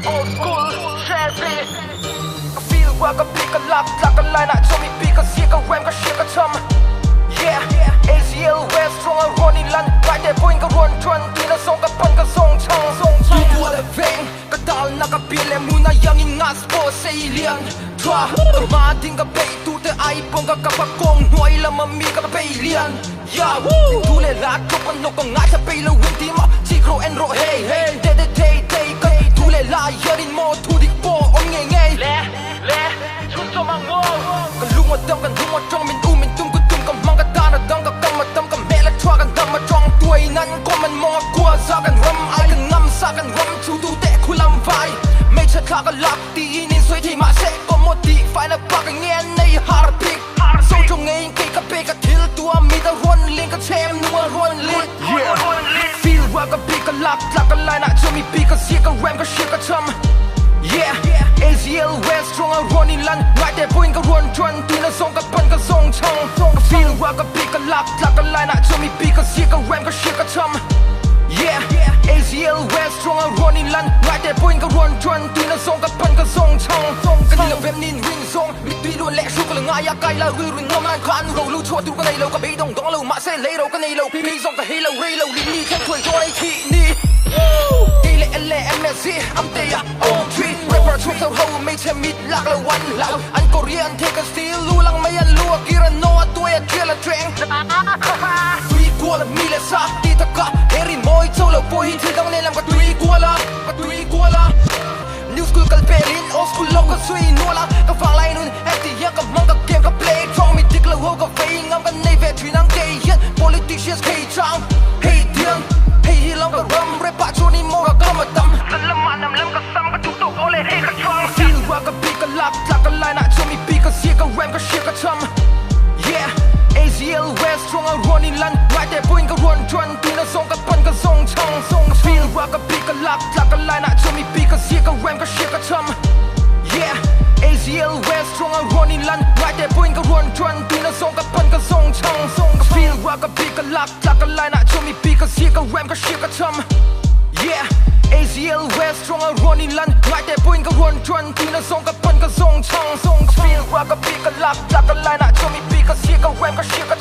Old school Chevy. Ka feel wa ka beat ka lak tlak ka line ah chuan mi pi ka zia ka rhyme ka hria ka cham. Yeah, AZL West strong a rawn in lan ngai te pawhin ka rawn ṭan tuina zawng ka pan ka zawng chhang. Tu kual a veng ka dal na ka bia leh hmun a yang in ngas pawh sei lian tha. Ka hma ding ka beih tu te ai pawn ka kap a kawng hnuai lam a mi ka bei lian. Yeah, woo! Thu leh hla tlawp an hnawk ka ngaithla peih lo in ti maw chik rawh en rawh hey hey de de thei thei ka thu leh hla hian in maw thu dik pawh awm ngei ngei. Le le chhun chawm ang maw. Ka lung a dang kan lung a tawng min u min tum ka tum ka hmang ka tan a dang ka kam a tam ka hmel a tha kan dam a tawng tuai nan kawm an mawng a kua za kan ram ai kan ngam sa kan ram chu tu teh khu lam vai hmeichhe thla ka lak tiin in sawi thei mahse ka maw tih faina bak nge an nei har bik. So tawng ngei kei ka pe ka thil tua mi ta rawn ling ka chem nung a rawn lit. Feel wa ka beat ka lak tlak ka line ah chuan mi pi ka zia ka rhyme ka hria ka cham. Yeah, AZL West strong a rawn in lan ngai te pawhin ka rawn ṭan tuina zawng ka pan ka zawng chhang. Ka feel wa ka beat ka lak tlak ka line ah chuan mi pi ka zia ka rhyme ka hria ka cham. Yeah, AZL West strong a rawn in lan ngai te pawhin ka rawn ṭan tuina zawng ka pan ka zawng chhang. Ka ni lo vem nin rin zawng. Mittui luan leh hru ka la ngai a, kai la rilru nuam nan khan ro lu chhuah tur ka nei lo, ka beidawng dawng lo, mahse lei ro ka nei lo, kei zawng ka hei lo, rei lo, lili thleng thuai zawn ei thih ni. Kei leh L leh M S hi am te a awm thin, rapper chhuak chho ho hmeichhe mit lak lo an hlau, an Korean the ka steel lu lang mai an lu a kir a naw a tuai a tial a cheng. Tui kual mi leh sa ti tak a, he rin mawi cho lo pawh hi thil dang nen lam ka tui kual a, ka tui kual a. New school kal pelin old school lo ka zui nual a, ka vanglai nun heti hian ka hmang ka game ka play tawng mi dik lo ho ka vei ngam ka nei ve thin ang kei hian politicians khei chang hei thiang hei hi lam ka ram rep ah chuan i maw ka kam a tam zan lamah nam lam ka sam ka duh tawk aw le hei ka chang feel rah ka beat ka lak tlak ka line ah chuan mi pi ka zia ka rhyme ka hria ka cham yeah AZL West strong a rawn in lan ngai te pawhin ka rawn ṭan tuna zawng ka pan ka zawng chhang ka feel rah ka beat ka lak Tlak ka line ah chuan mi pi ka zia ka rhyme ka hria ka cham. Yeah, AZL West strong a rawn in lan ngai te pawhin ka rawn ṭan tuna zawng ka pan ka zawng chhang. Ka feel rah ka beat ka lak tlak ka line ah chuan mi pi ka zia ka rhyme ka hria ka cham. Yeah, AZL West strong a rawn in lan ngai te pawhin ka rawn ṭan tuna zawng ka pan ka zawng chhang. Ka feel rah ka beat ka lak tlak ka line ah chuan mi pi ka zia ka rhyme ka hria ka.